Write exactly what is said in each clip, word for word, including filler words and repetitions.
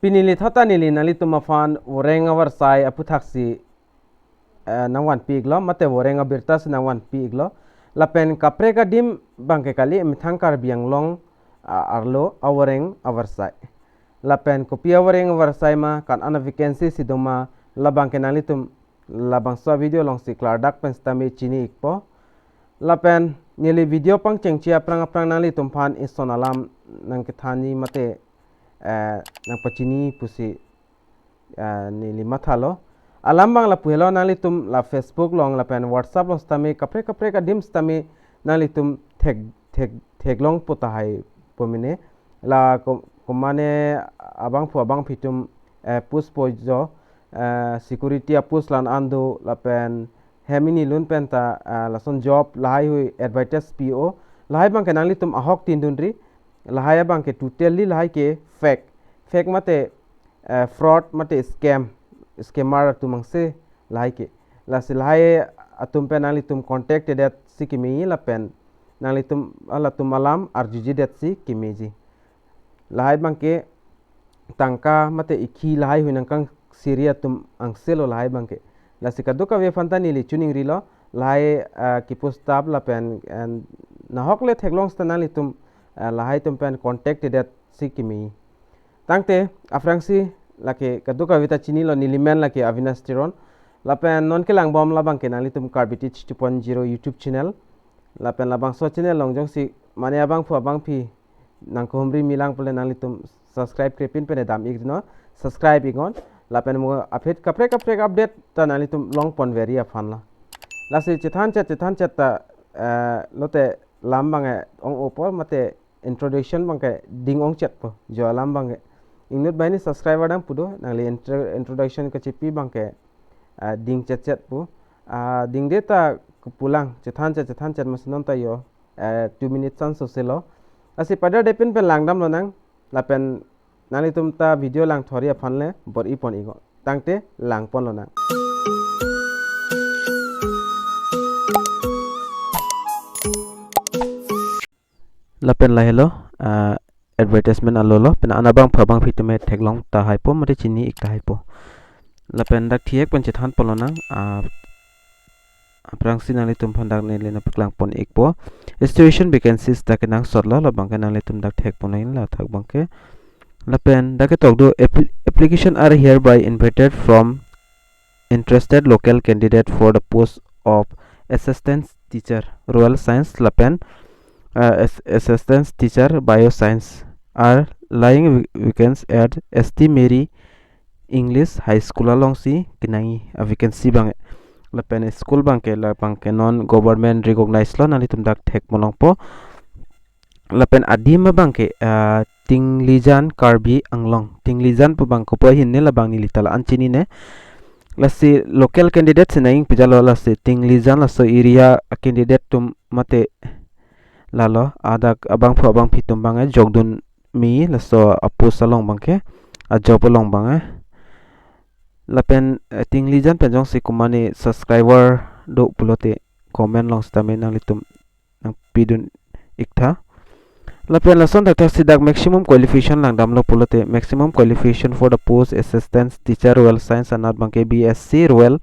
Pini neli thot ta neli nanglitum aphan voreng avarsai aphuthaksi, eh, nangvanpi-iklo, mate voreng abirta si nangvanpi-iklo. Lapen kaprek adim abangke kali, methang Karbi Anglong, ah, arlo avoreng avarsai. Lapen kopi avoreng avarsai ma, ko-an a-vacancy si doma, labangke nanglitum labangso video alongsi klardak pen sitame chini-ikpo. Lapen neli video pangchengche aphrang aphrang nanglitum aphan ison alam nangkethanji mate, eh, nangpachini pusi, eh, neli mathalo. Alam abang lapu helo, nanglitum la Facebook along lapen WhatsApp along sitame kaprek kaprek adim sitame nanglitum thek, thek, theklongpo tahai pu mene. La ko-, komane abangphu abangphi atum, eh, post po jo, eh, security a-post la-an do, lapen hem ini lun pen ta, eh, lason job lahaihui advertise pi-o. Lahai abangke nanglitum ahok tin dunri. Lahai abangke totally lahai ke fake. Fake mate, eh, fraud mate scam. Scammer atum angse lahai ke. Lasi lahai atum pen nanglitum contact-edet si kemeji lapen nanglitum halatum alam arjujedet si kemeji. Lahai abangke tangka mate ikhi lahaihui nangkangsiri atum angselo lahai abangke. Lasi kadokave aphan ta neli choningrilo, lahai, ah, kepost tap lapen, eh, nahok le theklong sita nanglitum, ah, lahai atum pen contact-edet si kemeji. Tangte aphrangsi lake kadokave ta chinilo, neli men lake Avinash Teron. Lapen non kelangbom labangke nanglitum Karbi Teach two point zero YouTube channel. Lapen labangso channel along jongsi mane abangphu abangphi nangkehumri milang pule nanglitum subscribe krepin pen dam-iknon, subscribe-iknon. Lapen mo aphi kaprek kaprek update ta nanglitum longponveri aphanlo. Lasi chethan chet, chethan chet ta, eh, lote alam abang, eh, ong-opo mate introduction abangke ding ongchetpo, jo alam abangke. Inut banghini subscriber dam pu do, nangli intro-, introduction kachipi abangke, ah, ding chetchet pu. Ah, dingde ta kepulang, chethan chet, chethan chet masi non ta jo, eh, two minutes an soselo. Lasi padarde pin pen langdamlonang, lapen nanglitum ta video langthorji aphan le bor-ipon-iknon. Tangte langponlonang. Lapen lahelo, ah, advertisement alolo, pen ana abangphu abangphi atum theklong tahaipo, mate chini-ik tahaipo. Lapen dak thihek pen chethanponlonang, ah, aphrangsi nanglitum aphan dak neli nangpaklangpon-ikpo. Institution vacancies dak kenangsotlo, labangke nanglitum dak thekponlonang la athak abangke. Lapen dak ketok do, "Appli-, application are hereby invited from interested local candidate for the post of assistant teacher rural science lapen, uh, as-, assistant teacher bioscience are lying vac-, vacancies at S T Mary English High School alongsi kenangji a-vacancy abang. Lapen school abangke labangke non government recognized lo, nanglitum dak thekponlongpo." Lapen adim abangke, ah, Tinglijan Karbi Anglong. Tinglijan pu abang kopi ahin ne labang neli ta la-an chinine. Lasi local candidate si nangji pijalo, lasi Tinglijan laso area a-candidate atum mate lalo, adak abangphu abangphi atum abang, eh, jokdun me laso a-post along abangke, a-job along abang, eh. Lapen, eh, Tinglijan pen jongsi komane subscriber do pulote comment along sitame nanglitum nangpidun-iktha. Lapen lason thakthaksi dak maximum qualification langdamlo pulote, maximum qualification for the post assistant teacher rural science anat abangke B S C rural,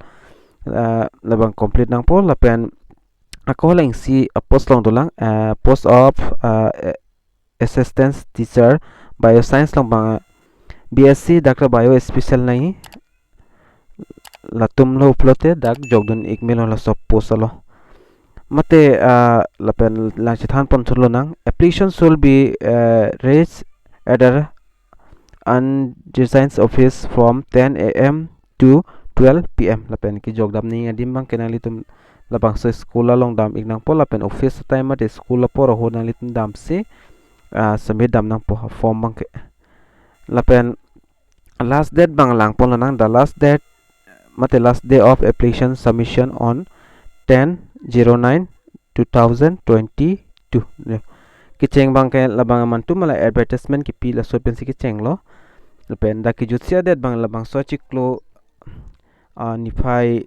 ah, labang complete nangpo. Lapen ako alangsi a-post along dolang, ah, post of, ah, eh, assistant teacher bioscience along abang, B S C dak ta bio special nangji. Latumlo pulote dak jokdun-ik melo laso post alo. Mate, ah, lapen lang chethanponthulonang. Application should be, eh, reached at the advertisement office from ten A M to twelve P M. Lapen kejokdam nangji adim abangke nanglitum labangso school along dam-ik nangpo, lapen office time mate school apor ahut nanglitum damsi, ah, submit dam nangpo form abangke. Lapen last date abang langponlonang, the last date mate last day of application submission on ten zero nine two thousand twenty-two. Ne. Kecheng abangke labang amantu mala advertisement kipi laso pensi kechenglo. Lapen dak kejutsi a-date abang labangso achiklo, ah, niphai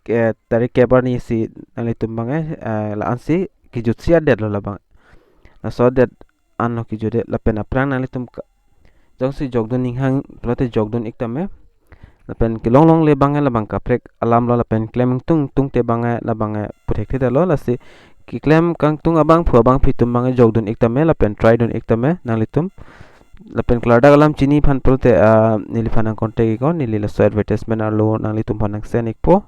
ke tarik kep arni si nanglitum abang, eh, ah, la-ansi kejutsi a-date lo labang. Laso a-date anlo kejut-e, lapen aphrang nanglitum ka-, Jongsi jokdun ninghang pulote jokdun ik tame. Lapen kelong longle abang labang kaprek alam lo, lapen klem ingtung tungte abang labang puthekthe lo, lasi keklem kangtung abangphu abangphi atum abang jokdun ik tame lapen try dun ik tame nanglitum. Lapen klardak alam chiniphan pulote, ah, neliphan nang contact iknon, neli laso advertisement arlo nanglitum aphan nang send ikpo.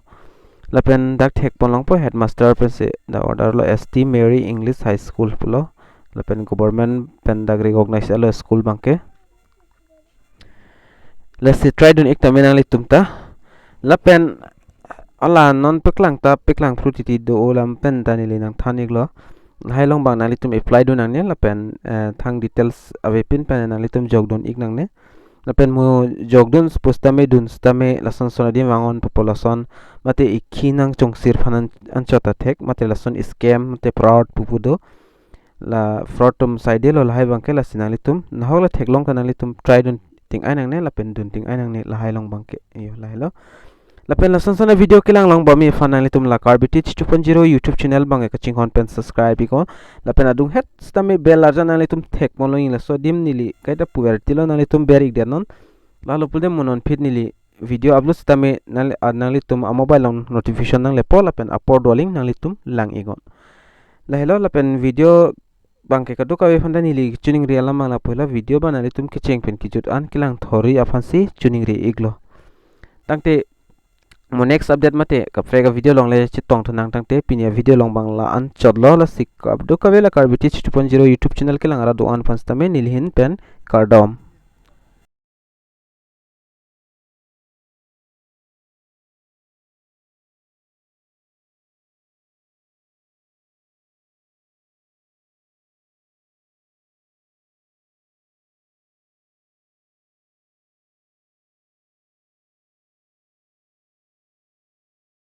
Lapen dak thekpon longpo, headmaster pensi dak order lo, S T Mary English High School pulo. Lapen government pen dak recognize alo school abangke. Lasi try dun ik tame nanglitum ta. Lapen hala non paklang ta paklang phru titi do alam pen ta neli nangthan iklo. Lahai along abang nanglitum apply dun nangne lapen, eh, thang details avepin pen nanglitum jokdun ik nangne. Lapen mo jokdun pusitame dun sitame lason son adim vang-un pupo lason, mate ikhi nangchongsir aphan an-, anchot ta thek, mate lason scam mate fraud pupu do. La fraud atum saide lo lahai abangke, lasi nanglitum nahok le theklong ta nanglitum try dun ting-ai nangne lapen dun ting-ai nangne lahai along abangke. Iyo, lahai lo. Lapen lason son avideo kelang longbom aphan nanglitum la Karbi Teach two point zero YouTube channel abangke kachinghon pen subscribe iknon. Lapen adunghet sitame bell arjan nanglitum thekpon longji, laso adim neli kaita puvertilo, nanglitum ber ik det non. Lalo pulote mo non phit neli video upload sitame nangli-, ah, nanglitum amobile along notification nanglepo lapen apor do aling nanglitum lang iknon. Lahai lo, lapen video abangke kadokave aphan ta neli choningri alam abang lapu helo, video abang nanglitum kecheng pen kejut an kelang thori aphansi choningri iklo. Tangte mo next update mate kaprek avideo along le chetong thunang, tangte pini avideo along abang la-an chotlo, lasi kadokave la Karbi Teach two point zero YouTube channel kelang arat do-an aphan sitame neli ahin pen kardom.